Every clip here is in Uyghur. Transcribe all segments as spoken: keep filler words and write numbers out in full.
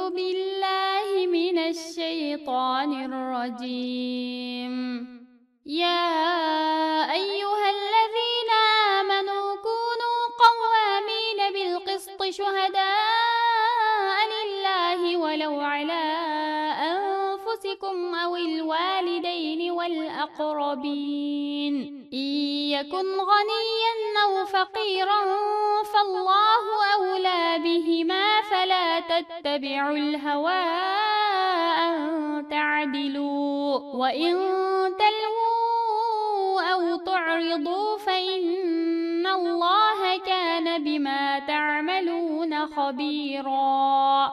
بالله من الشيطان الرجيم. يا أيها الذين آمنوا كونوا قوامين بالقسط شهداء لله ولو على أنفسكم أو الوالدين والأقربين. إن يكن غنيا أو فقيرا فالله أولى بهما فلا تتبعوا الهوى أن تعدلوا وإن تلووا أو تعرضوا فإن الله كان بما تعملون خبيرا.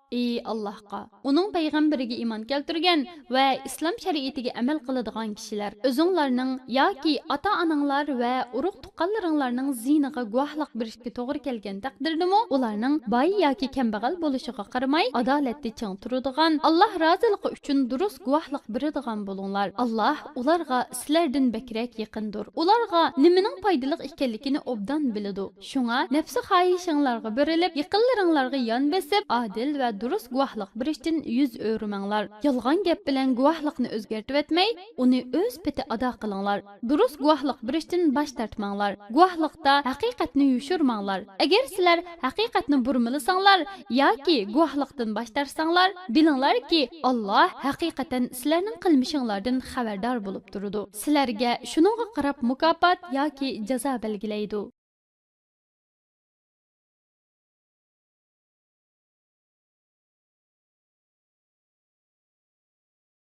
ئى ئاللاھقا، ئۇنىڭ پەيغەمبىرىگە ئىمان كەلتۈرگەن ۋە ئىسلام شەرىئىتىگە ئەمەل قىلىدىغان كىشىلەر، ئۆزۈڭلارنىڭ ياكى ئاتا-ئاناڭلار ۋە ئۇرۇق-تۇغقانلىرىڭلارنىڭ زىيىنىغا گۇۋاھلىق بېرىشكە توغرا كەلگەن تەقدىردىمۇ، ئۇلارنىڭ باي ياكى كەمبەغەل بولۇشىغا قارىماي، ئادالەتتە چىڭ تۇرىدىغان، ئاللاھ رازىلىقى ئۈچۈن دۇرۇس گۇۋاھلىق بېرىدىغان بولۇڭلار. ئاللاھ ئۇلارغا سىلەردىن بەكرەك يېقىندۇر. ئۇلارغا نېمىنىڭ پايدىلىق ئىكەنلىكىنى ئوبدان بىلىدۇ. شۇڭا نەپسى خاھىشىڭلارغا بېرىلىپ، يېقىنلىرىڭلارغا يان بېسىپ، ئادىل ۋە دۇرۇس گۇۋاھلىق بېرىشتىن يۈز ئۆرۈمەڭلار. يالغان گەپ بىلەن گۇۋاھلىقنى ئۆزگەرتىۋەتمەي، ئۇنى ئۆز پېتى ئادا قىلىڭلار. دۇرۇس گۇۋاھلىق بېرىشتىن باش تارتماڭلار. گۇۋاھلىقتا ھەقىقەتنى يوشۇرماڭلار. ئەگەر سىلەر ھەقىقەتنى بۇرمىلىساڭلار ياكى گۇۋاھلىقتىن باش تارتساڭلار، بىلىڭلاركى، ئاللاھ ھەقىقەتەن سىلەرنىڭ قىلمىشىڭلاردىن خەۋەردار بولۇپ تۇرىدۇ. سىلەرگە شۇنىڭغا قاراپ مۇكاپات ياكى جازا بەلگىلەيدۇ.